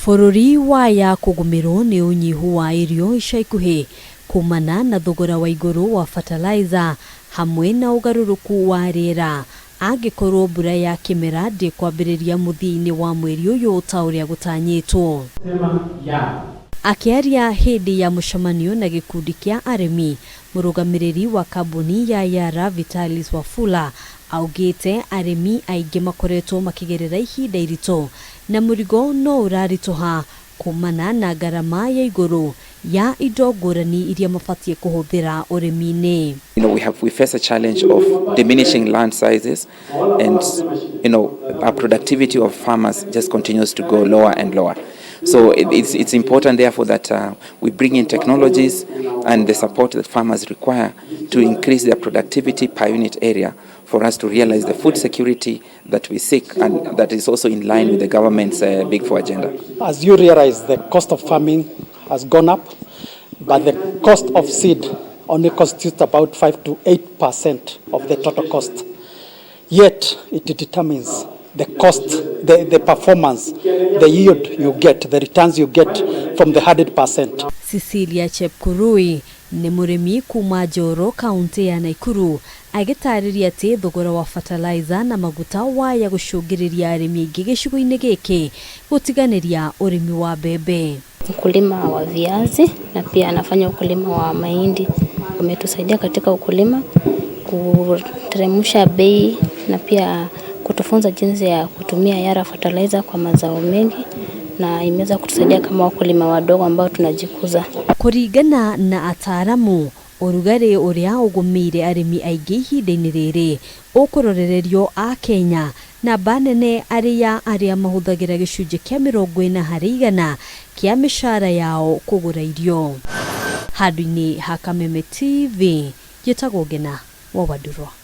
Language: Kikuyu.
Bũrũri waya kũgũmĩrwo nĩ ũnyihu wa irio ica ikuhĩ kumana na thogora wa igũrũ wa fertilizer hamwe na ũgarũrũku wa rĩera angĩkorwo mbura ya kĩmera ndĩkwambĩrĩria mũthia-inĩ wa mweri ũyũ ta ũrĩa gũtanyĩtwo. Akĩaria hĩndĩ ya mũcemanio na gĩkundi kĩa arĩmi, mũrũgamĩrĩri wa kambuni ya Yara Vitalis Wafula augĩte arĩmi aingĩ makoretwo makĩgerera ihinda iritũ na mũrigo no ũraritũha kumana na ngarama ya igũrũ ya indo ngũrani iria mabatiĩ kũhũthĩra ũrĩmi-inĩ. We face a challenge of diminishing land sizes, and our productivity of farmers just continues to go lower and lower. So it's important, therefore, that we bring in technologies and the support that farmers require to increase their productivity per unit area for us to realize the food security that we seek and that is also in line with the government's Big Four agenda. As you realize, the cost of farming has gone up, but the cost of seed only constitutes about 5 to 8% of the total cost. Yet it determines the cost, the performance, the yield you get, the returns you get from the 100%. Cecilia Chepkurui nĩ mũrĩmi kuma Njoro, kaunti ya Nakuru, agĩtarĩria atĩ thogora wa fertilizer na maguta waya gũcũngĩrĩria arĩmi aingĩ gĩcigo-inĩ gĩkĩ gũtiganĩria ũrĩmi wa mbembe. Mkulima wa viazi na pia anafanya ukulima wa mahindi. Ametusaidia katika ukulima kuteremsha bei na pia kutufunza jinsi ya kutumia Yara fertilizer kwa mazao mengi na imeweza kutusaidia kama wakulima wadogo ambao tunajikuza. Kũringana na ataaramu, ũrugarĩ ũrĩa ũgũmĩire arĩmi aingĩ ihinda-inĩ rĩrĩ ũkũrorererio a Kenya namba nene arĩa arĩa mahũthagĩra gĩcunjĩ kĩa 40% kĩa mĩcara yao kũgũra irio. Handũ-inĩ ha Kameme TV, njĩtagwo Ngena wa Wandurwa.